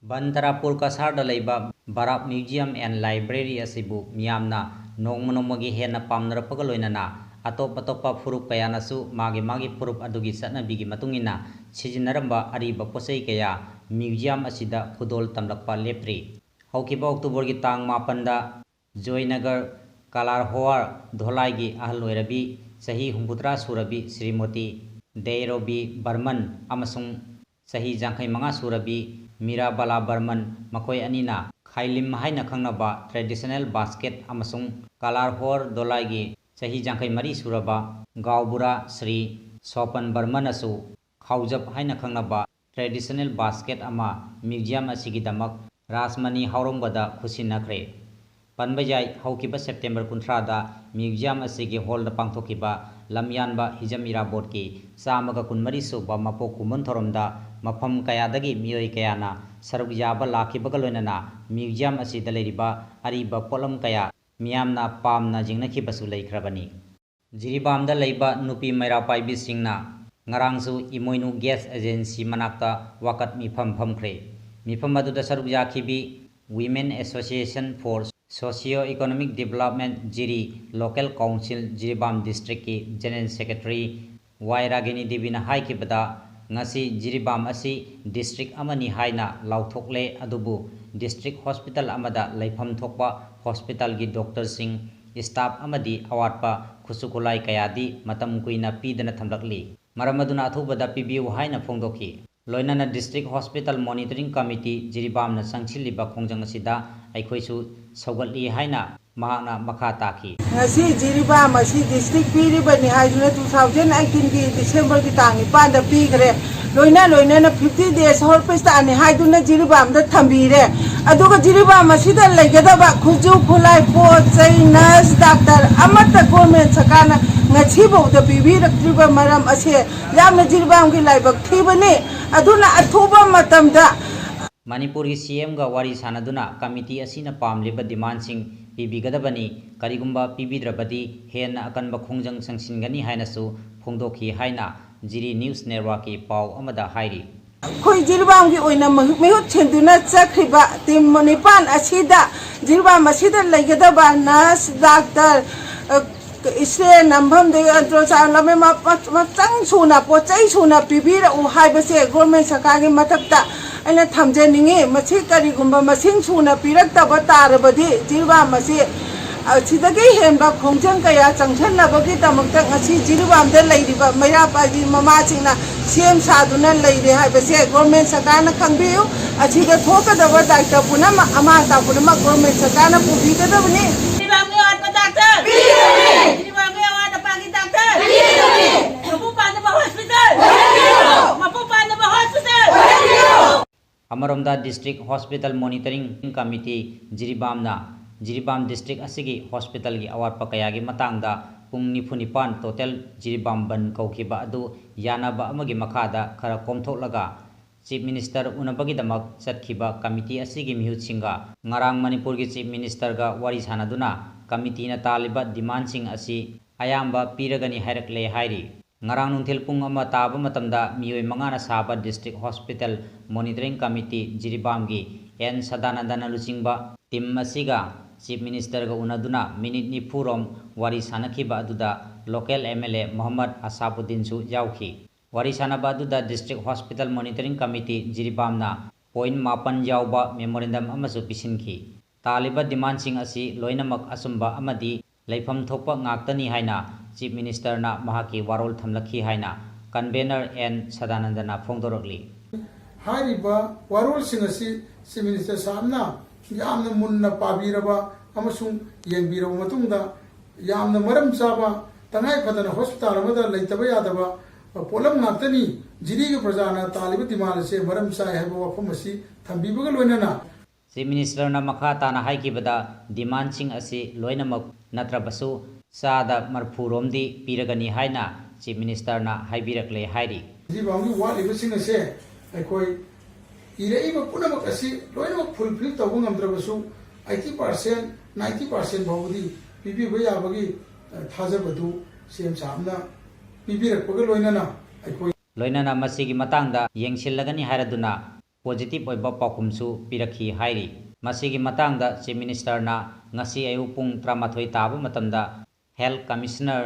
ꯕꯟꯗꯔꯥꯄꯨꯔ ꯀꯁꯥꯔꯗ ꯂꯩꯕ ꯕꯔꯥꯛ Museum and Library ꯑꯁꯤꯕꯨ ꯃꯤꯌꯥꯝꯅ ꯅꯣꯡꯃ ꯅꯣꯡꯃꯒꯤ ꯍꯦꯟꯅ ꯄꯥꯝꯅꯔꯛꯄꯒ ꯂꯣꯏꯅꯅ ꯑꯇꯣꯞ ꯑꯇꯣꯞꯄ ꯐꯨꯔꯨꯞ ꯀꯌꯥꯅꯁꯨ ꯃꯥꯒꯤ ꯃꯥꯒꯤ ꯐꯨꯔꯨꯞ ꯑꯗꯨꯒꯤ ꯆꯠꯅꯕꯤꯒꯤ ꯃꯇꯨꯡ ꯏꯟꯅ ꯁꯤꯖꯤꯟꯅꯔꯝꯕ ꯑꯔꯤꯕ ꯄꯣꯠꯆꯩ ꯀꯌꯥ museum ꯑꯁꯤꯗ ꯈꯨꯗꯣꯜ ꯇꯝꯂꯛꯄ ꯂꯦꯞꯇ꯭ꯔꯤ꯫ ꯍꯧꯈꯤꯕ ꯑꯣꯛꯇꯣꯕꯔꯒꯤ ꯇꯥꯡ ꯃꯥꯄꯟꯗ ꯖꯣꯏꯅꯒꯔ ꯀꯂꯥꯔꯍꯣꯋꯥꯔ ꯙꯣꯂꯥꯏꯒꯤ ꯑꯍꯜ ꯑꯣꯏꯔꯕꯤ, ꯆꯍꯤ ꯍꯨꯝꯐꯨꯇꯔꯥ ꯁꯨꯔꯕꯤ ꯁ꯭ꯔꯤꯃꯣꯇꯤ ꯗꯦꯔꯣꯕꯤ ꯕꯔꯃꯟ ꯑꯃꯁꯨꯡ ꯆꯍꯤ ꯌꯥꯡꯈꯩ ꯃꯉꯥ ꯁꯨꯔꯕꯤ ꯃꯤꯔꯥꯕꯥꯂꯥ ꯕꯔꯃꯟ, ꯃꯈꯣꯏ ꯑꯅꯤꯅ ꯈꯥꯏꯂꯤꯝ ꯍꯥꯏꯅ ꯈꯪꯅꯕ traditional basket ꯑꯃꯁꯨꯡ ꯀꯂꯥꯔꯍꯣꯔ ꯗꯣꯂꯥꯏꯒꯤ ꯆꯍꯤ ꯌꯥꯡꯈꯩ ꯃꯔꯤ ꯁꯨꯔꯕ ꯒꯥꯎꯕꯨꯔꯥ ꯁ꯭ꯔꯤ ꯁꯣꯄꯟ ꯕꯔꯃꯟ ꯑꯁꯨ ꯈꯥꯎꯖꯞ ꯍꯥꯏꯅ ꯈꯪꯅꯕ traditional basket ꯑꯃ museum ꯑꯁꯤꯒꯤꯗꯃꯛ ꯔꯥꯖꯃꯅꯤ ꯍꯥꯎꯔꯣꯡꯕꯗ ꯈꯨꯠꯁꯤꯟꯅꯈ꯭ꯔꯦ꯫ ꯄꯟꯕ ꯌꯥꯏ, ꯍꯧꯈꯤꯕ ꯁꯦꯞꯇꯦꯝꯕꯔ ꯀꯨꯟꯊ꯭ꯔꯥꯗ museum ꯑꯁꯤꯒꯤ hallꯗ ꯄꯥꯡꯊꯣꯛꯈꯤꯕ ꯂꯝꯌꯥꯟꯕ ꯍꯤꯖꯝ ꯏꯔꯥꯕꯣꯠꯀꯤ ꯆꯥꯝꯃꯒ ꯀꯨꯟꯃꯔꯤ ꯁꯨꯕ ꯃꯄꯣꯛ ꯀꯨꯝꯑꯣꯟ ꯊꯧꯔꯝꯗ ꯃꯐꯝ ꯀꯌꯥꯗꯒꯤ ꯃꯤꯑꯣꯏ ꯀꯌꯥꯅ ꯁꯔꯨꯛ ꯌꯥꯕ ꯂꯥꯛꯈꯤꯕꯒ ꯂꯣꯏꯅꯅ museum ꯑꯁꯤꯗ ꯂꯩꯔꯤꯕ ꯑꯔꯤꯕ ꯄꯣꯠꯂꯝ ꯀꯌꯥ ꯃꯤꯌꯥꯝꯅ ꯄꯥꯝꯅ ꯌꯦꯡꯅꯈꯤꯕꯁꯨ ꯂꯩꯈ꯭ꯔꯕꯅꯤ꯫ ꯖꯤꯔꯤꯕꯥꯝꯗ ꯂꯩꯕ ꯅꯨꯄꯤ ꯃꯩꯔꯥ ꯄꯥꯏꯕꯤꯁꯤꯡꯅ ꯉꯔꯥꯡꯁꯨ ꯏꯃꯣꯏꯅꯨ gas agency ꯃꯅꯥꯛꯇ ꯋꯥꯀꯠ ꯃꯤꯐꯝ ꯐꯝꯈ꯭ꯔꯦ꯫ ꯃꯤꯐꯝ ꯑꯗꯨꯗ ꯁꯔꯨꯛ ꯌꯥꯈꯤꯕꯤ Women Association for Socio Economic Development Jiri Local Council Jiribam Districtꯀꯤ General Secretary ꯋꯥꯏ ꯔꯥꯒꯤꯅꯤ ꯗꯦꯕꯤꯅ ꯍꯥꯏꯈꯤꯕꯗ, ꯉꯁꯤ ꯖꯤꯔꯤꯕꯥꯝ ꯑꯁꯤ district ꯑꯃꯅꯤ ꯍꯥꯏꯅ ꯂꯥꯎꯊꯣꯛꯂꯦ, ꯑꯗꯨꯕꯨ district hospital ꯑꯃꯗ ꯂꯩꯐꯝ ꯊꯣꯛꯄ hospitalꯒꯤ doctorꯁꯤꯡ, staff ꯑꯃꯗꯤ ꯑꯋꯥꯠꯄ ꯈꯨꯠꯁꯨ ꯈꯨꯠꯂꯥꯏ ꯀꯌꯥꯗꯤ ꯃꯇꯝ ꯀꯨꯏꯅ ꯄꯤꯗꯅ ꯊꯝꯂꯛꯂꯤ꯫ ꯃꯔꯝ ꯑꯗꯨꯅ ꯑꯊꯨꯕꯗ ꯄꯤꯕꯤꯌꯨ ꯍꯥꯏꯅ ꯐꯣꯡꯗꯣꯛꯈꯤ꯫ ꯂꯣꯏꯅꯅ District Hospital Monitoring Committee ꯖꯤꯔꯤꯕꯥꯝꯅ ꯆꯪꯁꯤꯜꯂꯤꯕ ꯈꯣꯡꯖꯪ ꯑꯁꯤꯗ ꯑꯩꯈꯣꯏꯁꯨ ꯁꯧꯒꯠꯂꯤ ꯍꯥꯏꯅ ꯃꯍꯥꯛꯅ ꯃꯈꯥ ꯇꯥꯈꯤ꯫ ꯉꯁꯤ ꯖꯤꯔꯤꯕꯥꯝ ꯑꯁꯤ district ꯄꯤꯔꯤꯕꯅꯤ ꯍꯥꯏꯗꯨꯅ two thousand eighteenꯒꯤ Decemberꯒꯤ ꯇꯥꯡ ꯅꯤꯄꯥꯟꯗ ꯄꯤꯈ꯭ꯔꯦ꯫ ꯂꯣꯏꯅ ꯂꯣꯏꯅꯅ fifty days hospitalꯅꯤ ꯍꯥꯏꯗꯨꯅ ꯖꯤꯔꯤꯕꯥꯝꯗ ꯊꯝꯕꯤꯔꯦ꯫ ꯑꯗꯨꯒ ꯖꯤꯔꯤꯕꯥꯝ ꯑꯁꯤꯗ ꯂꯩꯒꯗꯕ ꯈꯨꯠꯁꯨ ꯈꯨꯠꯂꯥꯏ, ꯄꯣꯠ ꯆꯩ, nurse, doctor ꯑꯃꯠꯇ government ꯁꯔꯀꯥꯔꯅ ꯉꯁꯤꯐꯥꯎꯗ ꯄꯤꯕꯤꯔꯛꯇ꯭ꯔꯤꯕ ꯃꯔꯝ ꯑꯁꯦ ꯌꯥꯝꯅ ꯖꯤꯔꯤꯕꯥꯝꯒꯤ ꯂꯥꯏꯕꯛ ꯊꯤꯕꯅꯤ꯫ ꯑꯗꯨꯅ ꯑꯊꯨꯕ ꯃꯇꯝꯗ ꯃꯅꯤꯄꯨꯔꯒꯤ ꯁꯤ ꯑꯦꯝꯒ ꯋꯥꯔꯤ ꯁꯥꯟꯅꯗꯨꯅ committee ꯑꯁꯤꯅ ꯄꯥꯝꯂꯤꯕ demandꯁꯤꯡ ꯄꯤꯕꯤꯒꯗꯕꯅꯤ, ꯀꯔꯤꯒꯨꯝꯕ ꯄꯤꯕꯤꯗ꯭ꯔꯕꯗꯤ ꯍꯦꯟꯅ ꯑꯀꯟꯕ ꯈꯣꯡꯖꯪ ꯆꯪꯁꯤꯟꯒꯅꯤ ꯍꯥꯏꯅꯁꯨ ꯐꯣꯡꯗꯣꯛꯈꯤ ꯍꯥꯏꯅ ꯖꯤꯔꯤ News Networkꯀꯤ ꯄꯥꯎ ꯑꯃꯗ ꯍꯥꯏꯔꯤ꯫ ꯑꯩꯈꯣꯏ ꯖꯤꯔꯤꯕꯥꯝꯒꯤ ꯑꯣꯏꯅ ꯃꯍꯨꯠ ꯃꯤꯍꯨꯠ ꯁꯤꯟꯗꯨꯅ ꯆꯠꯈ꯭ꯔꯤꯕ team ꯅꯤꯄꯥꯟ ꯑꯁꯤꯗ ꯖꯤꯔꯤꯕꯥꯝ ꯑꯁꯤꯗ ꯂꯩꯒꯗꯕ nurse, doctor, ꯑ, X-ray ꯅꯝꯐꯝꯗꯒꯤ ultrasound ꯂꯧꯐꯝ ꯃ-, ꯃ-, ꯃꯆꯪ ꯁꯨꯅ, ꯄꯣꯠ ꯆꯩ ꯁꯨꯅ ꯄꯤꯕꯤꯔꯛꯎ ꯍꯥꯏꯕꯁꯦ government ꯁꯔꯀꯥꯔꯒꯤ ꯃꯊꯛꯇ ꯑꯩꯅ ꯊꯝꯖꯅꯤꯡꯉꯤ꯫ ꯃꯁꯤ ꯀꯔꯤꯒꯨꯝꯕ ꯃꯁꯤꯡ ꯁꯨꯅ ꯄꯤꯔꯛꯇꯕ ꯇꯥꯔꯕꯗꯤ ꯖꯤꯔꯤꯕꯥꯝ ꯑꯁꯤ, ꯑ, ꯁꯤꯗꯒꯤ ꯍꯦꯟꯕ ꯈꯣꯡꯖꯪ ꯀꯌꯥ ꯆꯪꯁꯤꯟꯅꯕꯒꯤꯗꯃꯛꯇ ꯉꯁꯤ ꯖꯤꯔꯤꯕꯥꯝꯗ ꯂꯩꯔꯤꯕ ꯃꯩꯔꯥ ꯄꯥꯏꯕꯤ ꯃꯃꯥꯁꯤꯡꯅ ꯁꯦꯝ ꯁꯥꯗꯨꯅ ꯂꯩꯔꯦ ꯍꯥꯏꯕꯁꯦ government ꯁꯔꯀꯥꯔꯅ ꯈꯪꯕꯤꯌꯨ꯫ ꯑꯁꯤꯗ ꯊꯣꯛꯀꯗꯕ ꯗꯥꯏꯇ ꯄꯨꯝꯅꯃꯛ, ꯑꯃꯥ ꯑꯇꯥ ꯄꯨꯝꯅꯃꯛ government ꯁꯔꯀꯥꯔꯅ ꯄꯨꯕꯤꯒꯗꯕꯅꯤ꯫ ꯖꯤꯔꯤꯕꯥꯝꯒꯤ ꯑꯋꯥꯠꯄ ꯗꯥꯛꯇꯔ ꯄꯤꯒꯗꯕꯅꯤ꯫ ꯖꯤꯔꯤꯕꯥꯝꯒꯤ ꯑꯋꯥꯠ ꯑꯄꯥꯒꯤ ꯗꯥꯛꯇꯔ ꯄꯤꯒꯗꯕꯅꯤ꯫ ꯃꯄꯨ ꯄꯥꯟꯗꯕ hospital ꯑꯣꯏꯍꯟꯕꯤꯌꯨ꯫ ꯃꯄꯨ ꯄꯥꯟꯗꯕ hospital ꯑꯣꯏꯍꯟꯕꯤꯌꯨ꯫ ꯑꯃꯔꯣꯝꯗ District Hospital Monitoring Committee ꯖꯤꯔꯤꯕꯥꯝꯅ Jiribam district ꯑꯁꯤꯒꯤ hospitalꯒꯤ ꯑꯋꯥꯠꯄ ꯀꯌꯥꯒꯤ ꯃꯇꯥꯡꯗ ꯄꯨꯡ ꯅꯤꯐꯨ ꯅꯤꯄꯥꯟ total ꯖꯤꯔꯤꯕꯥꯝ ꯕꯟ ꯀꯧꯈꯤꯕ ꯑꯗꯨ ꯌꯥꯅꯕ ꯑꯃꯒꯤ ꯃꯈꯥꯗ ꯈꯔ ꯀꯣꯝꯊꯣꯛꯂꯒ Chief Minister ꯎꯅꯕꯒꯤꯗꯃꯛ ꯆꯠꯈꯤꯕ committee ꯑꯁꯤꯒꯤ ꯃꯤꯍꯨꯠꯁꯤꯡꯒ ꯉꯔꯥꯡ ꯃꯅꯤꯄꯨꯔꯒꯤ Chief Ministerꯒ ꯋꯥꯔꯤ ꯁꯥꯟꯅꯗꯨꯅ committeeꯅ ꯇꯥꯜꯂꯤꯕ demandꯁꯤꯡ ꯑꯁꯤ ꯑꯌꯥꯝꯕ ꯄꯤꯔꯒꯅꯤ ꯍꯥꯏꯔꯛꯂꯦ ꯍꯥꯏꯔꯤ꯫ ꯉꯔꯥꯡ ꯅꯨꯡꯊꯤꯜ ꯄꯨꯡ ꯑꯃ ꯇꯥꯕ ꯃꯇꯝꯗ ꯃꯤꯑꯣꯏ ꯃꯉꯥꯅ ꯁꯥꯕ District Hospital Monitoring Committee ꯖꯤꯔꯤꯕꯥꯝꯒꯤ ꯑꯦꯟ ꯁꯗꯥꯅꯟꯗꯅ ꯂꯨꯆꯤꯡꯕ team ꯑꯁꯤꯒ Chief Ministerꯒ ꯎꯅꯗꯨꯅ ꯃꯤꯅꯤꯠ ꯅꯤꯐꯨ ꯔꯣꯝ ꯋꯥꯔꯤ ꯁꯥꯟꯅꯈꯤꯕ ꯑꯗꯨꯗ local MLA ꯃꯣꯍꯝꯃꯗ ꯑꯁꯥꯕꯨꯗꯗꯤꯟꯁꯨ ꯌꯥꯎꯈꯤ꯫ ꯋꯥꯔꯤ ꯁꯥꯟꯅꯕ ꯑꯗꯨꯗ District Hospital Monitoring Committee ꯖꯤꯔꯤꯕꯥꯝꯅ point ꯃꯥꯄꯟ ꯌꯥꯎꯕ memorandum ꯑꯃꯁꯨ ꯄꯤꯁꯤꯟꯈꯤ꯫ ꯇꯥꯜꯂꯤꯕ demandꯁꯤꯡ ꯑꯁꯤ ꯂꯣꯏꯅꯃꯛ ꯑꯆꯨꯝꯕ ꯑꯃꯗꯤ ꯂꯩꯐꯝ ꯊꯣꯛꯄ ꯉꯥꯛꯇꯅꯤ ꯍꯥꯏꯅ Chief Ministerꯅ ꯃꯍꯥꯛꯀꯤ ꯋꯥꯔꯣꯜ ꯊꯝꯂꯛꯈꯤ ꯍꯥꯏꯅ convener ꯑꯦꯟ ꯁꯗꯥꯅꯟꯗꯅ ꯐꯣꯡꯗꯣꯔꯛꯂꯤ꯫ ꯍꯥꯏꯔꯤꯕ ꯋꯥꯔꯣꯜꯁꯤꯡ ꯑꯁꯤ Chief Minister ꯁꯥꯍꯕꯅ ꯌꯥꯝꯅ ꯃꯨꯟꯅ ꯄꯥꯕꯤꯔꯕ ꯑꯃꯁꯨꯡ ꯌꯦꯡꯕꯤꯔꯕ ꯃꯇꯨꯡꯗ, ꯌꯥꯝꯅ ꯃꯔꯝ ꯆꯥꯕ, ꯇꯉꯥꯏ ꯐꯗꯅ hospital ꯑꯃꯗ ꯂꯩꯇꯕ ꯌꯥꯗꯕ ꯄꯣꯠꯂꯝ ꯉꯥꯛꯇꯅꯤ꯫ ꯖꯤꯔꯤꯒꯤ ꯄ꯭ꯔꯖꯥꯅ ꯇꯥꯜꯂꯤꯕ demand ꯑꯁꯦ ꯃꯔꯝ ꯆꯥꯏ ꯍꯥꯏꯕ ꯋꯥꯐꯝ ꯑꯁꯤ ꯊꯝꯕꯤꯕꯒ ꯂꯣꯏꯅꯅ, Chief Ministerꯅ ꯃꯈꯥ ꯇꯥꯅ ꯍꯥꯏꯈꯤꯕꯗ, demandꯁꯤꯡ ꯑꯁꯤ ꯂꯣꯏꯅꯃꯛ ꯅꯠꯇ꯭ꯔꯕꯁꯨ ꯆꯥꯗ ꯃꯔꯐꯨ ꯔꯣꯝꯗꯤ ꯄꯤꯔꯒꯅꯤ ꯍꯥꯏꯅ Chief Ministerꯅ ꯍꯥꯏꯕꯤꯔꯛꯂꯦ ꯍꯥꯏꯔꯤ꯫ ꯖꯤꯔꯤꯕꯥꯝꯒꯤ ꯋꯥꯠꯂꯤꯕꯁꯤꯡ ꯑꯁꯦ ꯑꯩꯈꯣꯏ ꯏꯔꯛꯏꯕ ꯄꯨꯝꯅꯃꯛ ꯑꯁꯤ ꯂꯣꯏꯅꯃꯛ fulfill ꯇꯧꯕ ꯉꯝꯗ꯭ꯔꯕꯁꯨ, eighty percent, ninety percent ꯐꯥꯎꯕꯗꯤ ꯄꯤꯕꯤꯕ ꯌꯥꯕꯒꯤ, ꯑ, ꯊꯥꯖꯕꯗꯨ ꯁꯤ ꯑꯦꯝ ꯁꯥꯍꯕꯅ ꯄꯤꯕꯤꯔꯛꯄꯒ ꯂꯣꯏꯅꯅ ꯑꯩꯈꯣꯏ ꯂꯣꯏꯅꯅ ꯃꯁꯤꯒꯤ ꯃꯇꯥꯡꯗ ꯌꯦꯡꯁꯤꯜꯂꯒꯅꯤ ꯍꯥꯏꯔꯗꯨꯅ positive ꯑꯣꯏꯕ ꯄꯥꯎꯈꯨꯝꯁꯨ ꯄꯤꯔꯛꯈꯤ ꯍꯥꯏꯔꯤ꯫ ꯃꯁꯤꯒꯤ ꯃꯇꯥꯡꯗ Chief Ministerꯅ ꯉꯁꯤ ꯑꯌꯨꯛ ꯄꯨꯡ ꯇꯔꯥꯃꯥꯊꯣꯏ ꯇꯥꯕ ꯃꯇꯝꯗ Health Commissioner,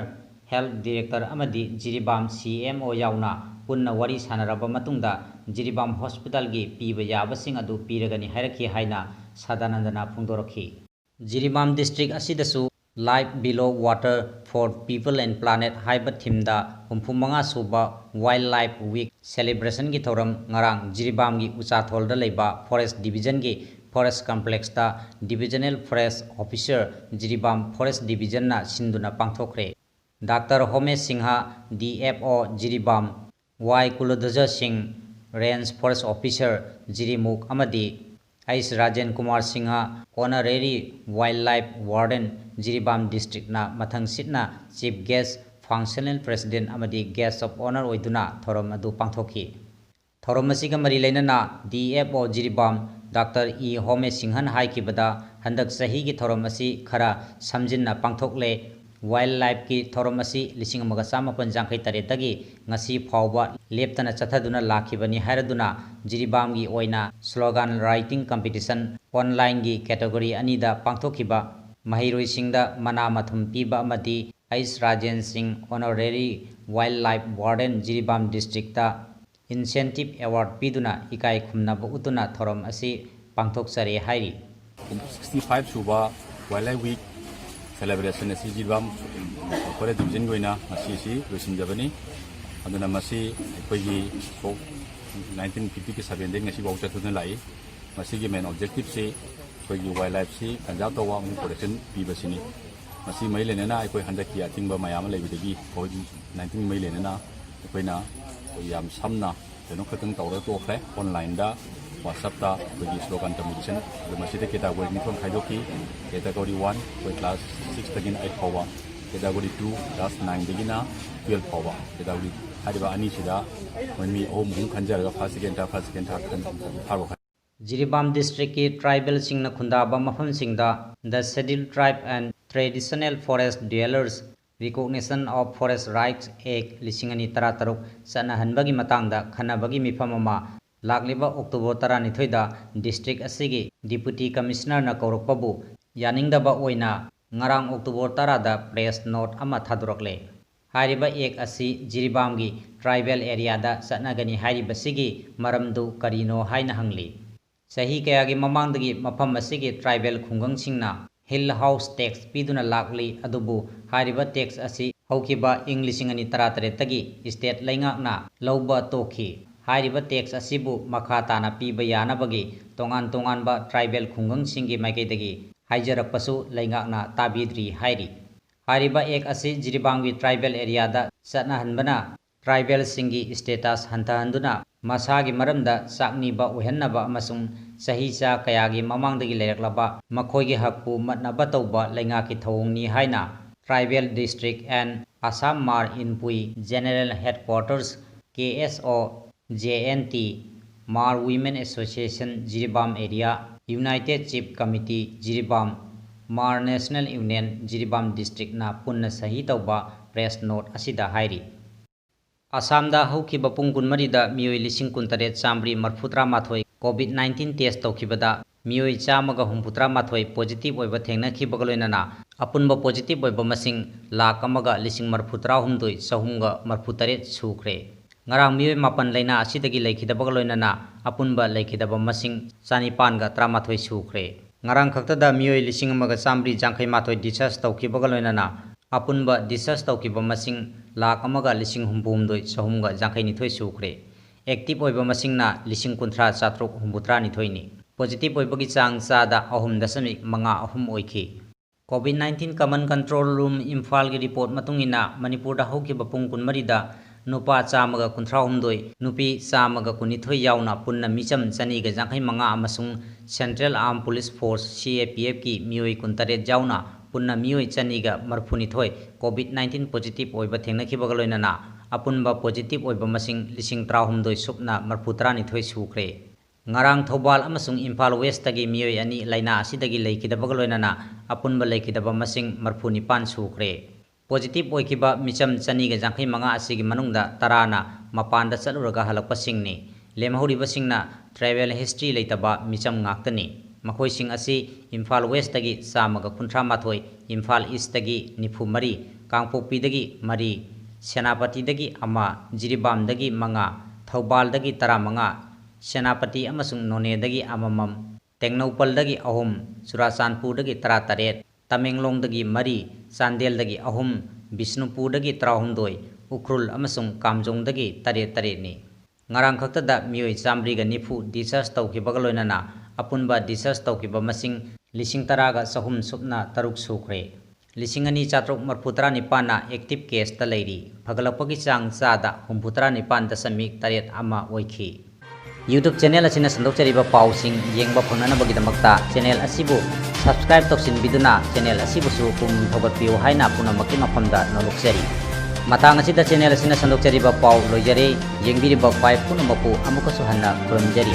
Health Director ꯑꯃꯗꯤ ꯖꯤꯔꯤꯕꯥꯝ CMO ꯌꯥꯎꯅ ꯄꯨꯟꯅ ꯋꯥꯔꯤ ꯁꯥꯟꯅꯔꯕ ꯃꯇꯨꯡꯗ ꯖꯤꯔꯤꯕꯥꯝ hospitalꯒꯤ ꯄꯤꯕ ꯌꯥꯕꯁꯤꯡ ꯑꯗꯨ ꯄꯤꯔꯒꯅꯤ ꯍꯥꯏꯔꯛꯈꯤ ꯍꯥꯏꯅ ꯁꯗꯥꯅꯟꯗꯅ ꯐꯣꯡꯗꯣꯔꯛꯈꯤ꯫ ꯖꯤꯔꯤꯕꯥꯝ district ꯑꯁꯤꯗꯁꯨ Life Below Water for People and Planet ꯍꯥꯏꯕ themeꯗ ꯍꯨꯝꯐꯨ ꯃꯉꯥ ꯁꯨꯕ Wildlife Week celebrationꯒꯤ ꯊꯧꯔꯝ ꯉꯔꯥꯡ ꯖꯤꯔꯤꯕꯥꯝꯒꯤ ꯎꯆꯥꯊꯣꯜꯗ ꯂꯩꯕ Forest Divisionꯒꯤ Forest Complexꯇ Divisional Forest Officer, Jiribam Forest Divisionꯅ ꯁꯤꯟꯗꯨꯅ ꯄꯥꯡꯊꯣꯛꯈ꯭ꯔꯦ꯫ Doctor Homesh Singh, DFO Jiribam, Y Kuldhwaj Singh, Range Forest Officer Jirimukh ꯑꯃꯗꯤ H Rajen Kumar Singh, Honorary Wildlife Warden, Jiribam districtꯅ ꯃꯊꯪꯁꯤꯠꯅ Chief Guest, Functional President ꯑꯃꯗꯤ Guest of Honour ꯑꯣꯏꯗꯨꯅ ꯊꯧꯔꯝ ꯑꯗꯨ ꯄꯥꯡꯊꯣꯛꯈꯤ꯫ ꯊꯧꯔꯝ ꯑꯁꯤꯒ ꯃꯔꯤ ꯂꯩꯅꯅ DFO ꯖꯤꯔꯤꯕꯥꯝ ꯗꯥꯛꯇꯔ ꯏ ꯍꯣꯃꯦ ꯁꯤꯡꯍꯟ ꯍꯥꯏꯈꯤꯕꯗ, ꯍꯟꯗꯛ ꯆꯍꯤꯒꯤ ꯊꯧꯔꯝ ꯑꯁꯤ ꯈꯔ ꯁꯝꯖꯤꯟꯅ ꯄꯥꯡꯊꯣꯛꯂꯦ꯫ Wildlifeꯀꯤ ꯊꯧꯔꯝ ꯑꯁꯤ ꯂꯤꯁꯤꯡ ꯑꯃꯒ ꯆꯥꯃꯥꯄꯟ ꯌꯥꯡꯈꯩ ꯇꯔꯦꯠꯇꯒꯤ ꯉꯁꯤ ꯐꯥꯎꯕ ꯂꯦꯞꯇꯅ ꯆꯠꯊꯗꯨꯅ ꯂꯥꯛꯈꯤꯕꯅꯤ ꯍꯥꯏꯔꯗꯨꯅ ꯖꯤꯔꯤꯕꯥꯝꯒꯤ ꯑꯣꯏꯅ slogan writing competition onlineꯒꯤ category ꯑꯅꯤꯗ ꯄꯥꯡꯊꯣꯛꯈꯤꯕ ꯃꯍꯩꯔꯣꯏꯁꯤꯡꯗ ꯃꯅꯥ ꯃꯊꯨꯝ ꯄꯤꯕ ꯑꯃꯗꯤ ꯑꯩꯁ ꯔꯥꯖꯦꯟ ꯁꯤꯡ Honorary Wildlife Warden Jiribam districtꯇ incentive award ꯄꯤꯗꯨꯅ ꯏꯀꯥꯏ ꯈꯨꯝꯅꯕ ꯎꯠꯇꯨꯅ ꯊꯧꯔꯝ ꯑꯁꯤ ꯄꯥꯡꯊꯣꯛꯆꯔꯦ ꯍꯥꯏꯔꯤ꯫ ꯁꯤꯛꯁꯇꯤ ꯐꯥꯏꯚ ꯁꯨꯕ Wildlife Week celebration ꯑꯁꯤ ꯖꯤꯔꯤꯕꯥꯝ ꯐꯣꯔꯦꯁ ꯗꯤꯕꯤꯖꯟꯒꯤ ꯑꯣꯏꯅ ꯉꯁꯤ ꯑꯁꯤ ꯂꯣꯏꯁꯤꯟꯖꯕꯅꯤ꯫ ꯑꯗꯨꯅ ꯃꯁꯤ ꯑꯩꯈꯣꯏꯒꯤ ꯁꯣꯛ ꯅꯥꯏꯟꯇꯤꯟ ꯐꯤꯐꯇꯤꯒꯤ ꯁꯚꯦꯟꯗꯒꯤ ꯉꯁꯤꯐꯥꯎ ꯆꯠꯊꯗꯨꯅ ꯂꯥꯛꯏ꯫ ꯃꯁꯤꯒꯤ main objectiveꯁꯤ ꯑꯩꯈꯣꯏꯒꯤ wildlifeꯁꯤ conserve ꯇꯧꯕ ꯑꯃꯁꯨꯡ protection ꯄꯤꯕꯁꯤꯅꯤ꯫ ꯃꯁꯤ ꯃꯔꯤ ꯂꯩꯅꯅ ꯑꯩꯈꯣꯏ ꯍꯟꯗꯛꯀꯤ ꯑꯊꯤꯡꯕ ꯃꯌꯥꯝ ꯑꯃ ꯂꯩꯕꯗꯒꯤ COVID nineteen ꯃꯔꯤ ꯂꯩꯅꯅ ꯑꯩꯈꯣꯏꯅ ꯑꯩꯈꯣꯏ ꯌꯥꯝ ꯁꯝꯅ ꯀꯩꯅꯣ ꯈꯛꯇꯪ ꯇꯧꯔꯒ ꯇꯣꯛꯈ꯭ꯔꯦ꯫ Onlineꯗ WhatsAppꯇ ꯑꯩꯈꯣꯏꯒꯤ slogan competition, ꯑꯗꯨ ꯃꯁꯤꯗ category ꯅꯤꯊꯣꯏ ꯈꯥꯏꯗꯣꯛꯈꯤ꯫ Category one ꯑꯩꯈꯣꯏ class sixꯇꯒꯤꯅ eight ꯐꯥꯎꯕ, category two class nineꯗꯒꯤꯅ twelve ꯐꯥꯎꯕ꯫ Category ꯍꯥꯏꯔꯤꯕ ꯑꯅꯤꯁꯤꯗ ꯑꯩꯈꯣꯏ ꯃꯤ ꯑꯍꯨꯝ ꯑꯍꯨꯝ ꯈꯟꯖꯔꯒ first, second, third, first, second, third ꯈꯟ-, third ꯐꯥꯎꯕ ꯈꯟ- ꯖꯤꯔꯤꯕꯥꯝ districtꯀꯤ tribalꯁꯤꯡꯅ ꯈꯨꯟꯗꯥꯕ ꯃꯐꯝꯁꯤꯡꯗ The Scheduled Tribe and Traditional Forest Dwellers Recognition of Forest Rights Act ꯂꯤꯁꯤꯡ ꯑꯅꯤ ꯇꯔꯥꯇꯔꯨꯛ ꯆꯠꯅꯍꯟꯕꯒꯤ ꯃꯇꯥꯡꯗ ꯈꯟꯅꯕꯒꯤ ꯃꯤꯐꯝ ꯑꯃ ꯂꯥꯛꯂꯤꯕ October ꯇꯔꯥꯅꯤꯊꯣꯏꯗ district ꯑꯁꯤꯒꯤ Deputy Commissionerꯅ ꯀꯧꯔꯛꯄꯕꯨ ꯌꯥꯅꯤꯡꯗꯕ ꯑꯣꯏꯅ ꯉꯔꯥꯡ October ꯇꯔꯥꯗ press note ꯑꯃ ꯊꯥꯗꯣꯔꯛꯂꯦ꯫ ꯍꯥꯏꯔꯤꯕ act ꯑꯁꯤ ꯖꯤꯔꯤꯕꯥꯝꯒꯤ tribal areaꯗ ꯆꯠꯅꯒꯅꯤ ꯍꯥꯏꯔꯤꯕꯁꯤꯒꯤ ꯃꯔꯝꯗꯨ ꯀꯔꯤꯅꯣ ꯍꯥꯏꯅ ꯍꯪꯂꯤ꯫ ꯆꯍꯤ ꯀꯌꯥꯒꯤ ꯃꯃꯥꯡꯗꯒꯤ ꯃꯐꯝ ꯑꯁꯤꯒꯤ tribal ꯈꯨꯡꯒꯪꯁꯤꯡꯅ hill house tax ꯄꯤꯗꯨꯅ ꯂꯥꯛꯂꯤ, ꯑꯗꯨꯕꯨ ꯍꯥꯏꯔꯤꯕ tax ꯑꯁꯤ ꯍꯧꯈꯤꯕ ꯏꯪ ꯂꯤꯁꯤꯡ ꯑꯅꯤ ꯇꯔꯥꯇꯔꯦꯠꯇꯒꯤ state ꯂꯩꯉꯥꯛꯅ ꯂꯧꯕ ꯇꯣꯛꯈꯤ꯫ ꯍꯥꯏꯔꯤꯕ tax ꯑꯁꯤꯕꯨ ꯃꯈꯥ ꯇꯥꯅ ꯄꯤꯕ ꯌꯥꯅꯕꯒꯤ ꯇꯣꯉꯥꯟ ꯇꯣꯉꯥꯟꯕ tribal ꯈꯨꯡꯒꯪꯁꯤꯡꯒꯤ ꯃꯥꯏꯀꯩꯗꯒꯤ ꯍꯥꯏꯖꯔꯛꯄꯁꯨ ꯂꯩꯉꯥꯛꯅ ꯇꯥꯕꯤꯗ꯭ꯔꯤ ꯍꯥꯏꯔꯤ꯫ ꯍꯥꯏꯔꯤꯕ act ꯑꯁꯤ ꯖꯤꯔꯤꯕꯥꯝꯒꯤ tribal areaꯗ ꯆꯠꯅꯍꯟꯕꯅ tribalꯁꯤꯡꯒꯤ status ꯍꯟꯊꯍꯟꯗꯨꯅ ꯃꯁꯥꯒꯤ ꯃꯔꯝꯗ ꯆꯥꯛꯅꯤꯕ ꯑꯣꯏꯍꯟꯅꯕ ꯑꯃꯁꯨꯡ ꯆꯍꯤ ꯆꯥ ꯀꯌꯥꯒꯤ ꯃꯃꯥꯡꯗꯒꯤ ꯂꯩꯔꯛꯂꯕ ꯃꯈꯣꯏꯒꯤ ꯍꯛꯄꯨ ꯃꯠꯅꯕ ꯇꯧꯕ ꯂꯩꯉꯥꯛꯀꯤ ꯊꯧꯑꯣꯡꯅꯤ ꯍꯥꯏꯅ Tribal District and Assam Hmar Inpui General Headquarters, K S O J N T, Hmar Women Association Jiribam Area, United Chief Committee Jiribam, Hmar national union Jiribam ꯗꯤꯁꯇ꯭ꯔꯤꯛꯅ ꯄꯨꯟꯅ ꯁꯍꯤ ꯇꯧꯕ ꯄ꯭ꯔꯦꯁ ꯅꯣꯠ ꯑꯁꯤꯗ ꯍꯥꯏꯔꯤ꯫ ꯑꯁꯥꯝꯗ ꯍꯧꯈꯤꯕ ꯄꯨꯡ ꯀꯨꯟꯃꯔꯤꯗ ꯃꯤꯑꯣꯏ ꯂꯤꯁꯤꯡ ꯀꯨꯟꯇꯔꯦꯠ ꯆꯥꯝꯃꯔꯤ ꯃꯔꯐꯨꯇꯔꯥꯃꯥꯊꯣꯏ COVID nineteen test ꯇꯧꯈꯤꯕꯗ ꯃꯤꯑꯣꯏ ꯆꯥꯝꯃꯒ ꯍꯨꯝꯐꯨꯇꯔꯥꯃꯥꯊꯣꯏ positive ꯑꯣꯏꯕ ꯊꯦꯡꯅꯈꯤꯕꯒ ꯂꯣꯏꯅꯅ ꯑꯄꯨꯟꯕ positive ꯑꯣꯏꯕ ꯃꯁꯤꯡ ꯂꯥꯈ ꯑꯃꯒ ꯂꯤꯁꯤꯡ ꯃꯔꯐꯨꯇꯔꯥꯍꯨꯝꯗꯣꯏ ꯆꯍꯨꯝꯒ ꯃꯔꯐꯨꯇꯔꯦꯠ ꯁꯨꯈ꯭ꯔꯦ꯫ ꯉꯔꯥꯡ ꯃꯤꯑꯣꯏ ꯃꯥꯄꯟ ꯂꯥꯏꯅꯥ ꯑꯁꯤꯗꯒꯤ ꯂꯩꯈꯤꯗꯕꯒ ꯂꯣꯏꯅꯅ ꯑꯄꯨꯟꯕ ꯂꯩꯈꯤꯗꯕ ꯃꯁꯤꯡ ꯆꯅꯤꯄꯥꯟꯒ ꯇꯔꯥꯃꯥꯊꯣꯏ ꯁꯨꯈ꯭ꯔꯦ꯫ ꯉꯔꯥꯡ ꯈꯛꯇꯗ ꯃꯤꯑꯣꯏ ꯂꯤꯁꯤꯡ ꯑꯃꯒ ꯆꯥꯝꯃꯔꯤ ꯌꯥꯡꯈꯩ ꯃꯥꯊꯣꯏ discharge ꯇꯧꯈꯤꯕꯒ ꯂꯣꯏꯅꯅ ꯑꯄꯨꯟꯕ discharge ꯇꯧꯈꯤꯕ ꯃꯁꯤꯡ ꯂꯥꯈ ꯑꯃꯒ ꯂꯤꯁꯤꯡ ꯍꯨꯝꯐꯨꯍꯨꯝꯗꯣꯏ ꯆꯍꯨꯝꯒ ꯌꯥꯡꯈꯩ ꯅꯤꯊꯣꯏ ꯁꯨꯈ꯭ꯔꯦ꯫ Active ꯑꯣꯏꯕ ꯃꯁꯤꯡꯅ ꯂꯤꯁꯤꯡ ꯀꯨꯟꯊ꯭ꯔꯥ ꯆꯥꯇ꯭ꯔꯨꯛ ꯍꯨꯝꯐꯨꯇꯔꯥ ꯅꯤꯊꯣꯏꯅꯤ꯫ Positive ꯑꯣꯏꯕꯒꯤ ꯆꯥꯡ ꯆꯥꯗ ꯑꯍꯨꯝ ꯗꯁꯃꯤꯛ ꯃꯉꯥ ꯑꯍꯨꯝ ꯑꯣꯏꯈꯤ꯫ COVID nineteen Common Control Room ꯏꯝꯐꯥꯜꯒꯤ report ꯃꯇꯨꯡ ꯏꯟꯅ ꯃꯅꯤꯄꯨꯔꯗ ꯍꯧꯈꯤꯕ ꯄꯨꯡ ꯀꯨꯟꯃꯔꯤꯗ ꯅꯨꯄꯥ ꯆꯥꯝꯃꯒ ꯀꯨꯟꯊ꯭ꯔꯥꯍꯨꯝꯗꯣꯏ, ꯅꯨꯄꯤ ꯆꯥꯝꯃꯒ ꯀꯨꯟꯅꯤꯊꯣꯏ ꯌꯥꯎꯅ ꯄꯨꯟꯅ ꯃꯤꯆꯝ ꯆꯅꯤꯒ ꯌꯥꯡꯈꯩ ꯃꯉꯥ ꯑꯃꯁꯨꯡ Central Armed Police Force, C A P F ꯀꯤ ꯃꯤꯑꯣꯏ ꯀꯨꯟꯇꯔꯦꯠ ꯌꯥꯎꯅ ꯄꯨꯟꯅ ꯃꯤꯑꯣꯏ ꯆꯅꯤꯒ ꯃꯔꯐꯨꯅꯤꯊꯣꯏ COVID nineteen positive ꯑꯣꯏꯕ ꯊꯦꯡꯅꯈꯤꯕꯒ ꯂꯣꯏꯅꯅ ꯑꯄꯨꯟꯕ positive ꯑꯣꯏꯕ ꯃꯁꯤꯡ ꯂꯤꯁꯤꯡ ꯇꯔꯥꯍꯨꯝꯗꯣꯏ ꯁꯨꯞꯅ ꯃꯔꯐꯨꯇꯔꯥꯅꯤꯊꯣꯏ ꯁꯨꯈ꯭ꯔꯦ꯫ ꯉꯔꯥꯡ ꯊꯧꯕꯥꯜ ꯑꯃꯁꯨꯡ ꯏꯝꯐꯥꯜ West ꯇꯒꯤ ꯃꯤꯑꯣꯏ ꯑꯅꯤ ꯂꯥꯏꯅꯥ ꯑꯁꯤꯗꯒꯤ ꯂꯩꯈꯤꯗꯕꯒ ꯂꯣꯏꯅꯅ ꯑꯄꯨꯟꯕ ꯂꯩꯈꯤꯗꯕ ꯃꯁꯤꯡ ꯃꯔꯐꯨꯅꯤꯄꯥꯟ ꯁꯨꯈ꯭ꯔꯦ꯫ Positive ꯑꯣꯏꯈꯤꯕ ꯃꯤꯆꯝ ꯆꯅꯤꯒ ꯌꯥꯡꯈꯩ ꯃꯉꯥ ꯑꯁꯤꯒꯤ ꯃꯅꯨꯡꯗ ꯇꯔꯥꯅ ꯃꯄꯥꯟꯗ ꯆꯠꯂꯨꯔꯒ ꯍꯜꯂꯛꯄꯁꯤꯡꯅꯤ꯫ ꯂꯦꯝꯍꯧꯔꯤꯕꯁꯤꯡꯅ travel history ꯂꯩꯇꯕ ꯃꯤꯆꯝ ꯉꯥꯛꯇꯅꯤ꯫ ꯃꯈꯣꯏꯁꯤꯡ ꯑꯁꯤ ꯏꯝꯐꯥꯜ West ꯇꯒꯤ ꯆꯥꯝꯃꯒ ꯀꯨꯟꯊ꯭ꯔꯥ ꯃꯥꯊꯣꯏ, ꯏꯝꯐꯥꯜ East ꯇꯒꯤ ꯅꯤꯐꯨ ꯃꯔꯤ, ꯀꯥꯡꯄꯣꯛꯄꯤꯗꯒꯤ ꯃꯔꯤ, ꯁꯦꯅꯥꯄꯇꯤꯗꯒꯤ ꯑꯃ, ꯖꯤꯔꯤꯕꯥꯝꯗꯒꯤ ꯃꯉꯥ, ꯊꯧꯕꯥꯜꯗꯒꯤ ꯇꯔꯥꯃꯉꯥ, ꯁꯦꯅꯥꯄꯇꯤ ꯑꯃꯁꯨꯡ ꯅꯣꯅꯦꯗꯒꯤ ꯑꯃꯃꯝ, ꯇꯦꯡꯅꯧꯄꯜꯗꯒꯤ ꯑꯍꯨꯝ, ꯆꯨꯔꯥꯆꯥꯟꯄꯨꯔꯗꯒꯤ ꯇꯔꯥꯇꯔꯦꯠ, ꯇꯃꯦꯡꯂꯣꯡꯗꯒꯤ ꯃꯔꯤ, ꯆꯥꯟꯗꯦꯜꯗꯒꯤ ꯑꯍꯨꯝ, ꯕꯤꯁꯅꯨꯄꯨꯔꯗꯒꯤ ꯇꯔꯥꯍꯨꯝꯗꯣꯏ, ꯎꯈ꯭ꯔꯨꯜ ꯑꯃꯁꯨꯡ ꯀꯥꯝꯖꯣꯡꯗꯒꯤ ꯇꯔꯦꯠ ꯇꯔꯦꯠꯅꯤ꯫ ꯉꯔꯥꯡ ꯈꯛꯇꯗ ꯃꯤꯑꯣꯏ ꯆꯥꯝꯃꯔꯤꯒ ꯅꯤꯐꯨ discharge ꯇꯧꯈꯤꯕꯒ ꯂꯣꯏꯅꯅ ꯑꯄꯨꯟꯕ discharge ꯇꯧꯈꯤꯕ ꯃꯁꯤꯡ ꯂꯤꯁꯤꯡ ꯇꯔꯥꯒ ꯆꯍꯨꯝ ꯁꯨꯞꯅ ꯇꯔꯨꯛ ꯁꯨꯈ꯭ꯔꯦ꯫ ꯂꯤꯁꯤꯡ ꯑꯅꯤ ꯆꯥꯇ꯭ꯔꯨꯛ ꯃꯔꯐꯨꯇꯔꯥ ꯅꯤꯄꯥꯟꯅ active case ꯇ ꯂꯩꯔꯤ꯫ ꯐꯒꯠꯂꯛꯄꯒꯤ ꯆꯥꯡ ꯆꯥꯗ ꯍꯨꯝꯐꯨꯇꯔꯥ ꯅꯤꯄꯥꯟ ꯗꯁꯃꯤꯛ ꯇꯔꯦꯠ ꯑꯃ ꯑꯣꯏꯈꯤ꯫ YouTube channel ꯑꯁꯤꯅ ꯁꯟꯗꯣꯛꯆꯔꯤꯕ ꯄꯥꯎꯁꯤꯡ ꯌꯦꯡꯕ ꯐꯪꯅꯅꯕꯒꯤꯗꯃꯛꯇ channel ꯑꯁꯤꯕꯨ subscribe ꯇꯧꯁꯤꯟꯕꯤꯗꯨꯅ channel ꯑꯁꯤꯕꯨꯁꯨ ꯄꯨꯛꯅꯤꯡ ꯊꯧꯒꯠꯄꯤꯌꯨ ꯍꯥꯏꯅ ꯄꯨꯝꯅꯃꯛꯀꯤ ꯃꯐꯝꯗ ꯅꯣꯂꯨꯛꯆꯔꯤ꯫ ꯃꯇꯥꯡ ꯑꯁꯤꯗ channel ꯑꯁꯤꯅ ꯁꯟꯗꯣꯛꯆꯔꯤꯕ ꯄꯥꯎ ꯂꯣꯏꯖꯔꯦ꯫ ꯌꯦꯡꯕꯤꯔꯤꯕ ꯈ꯭ꯋꯥꯏ ꯄꯨꯝꯅꯃꯛꯄꯨ ꯑꯃꯨꯛꯀꯁꯨ ꯍꯟꯅ ꯈꯨꯔꯨꯝꯖꯔꯤ꯫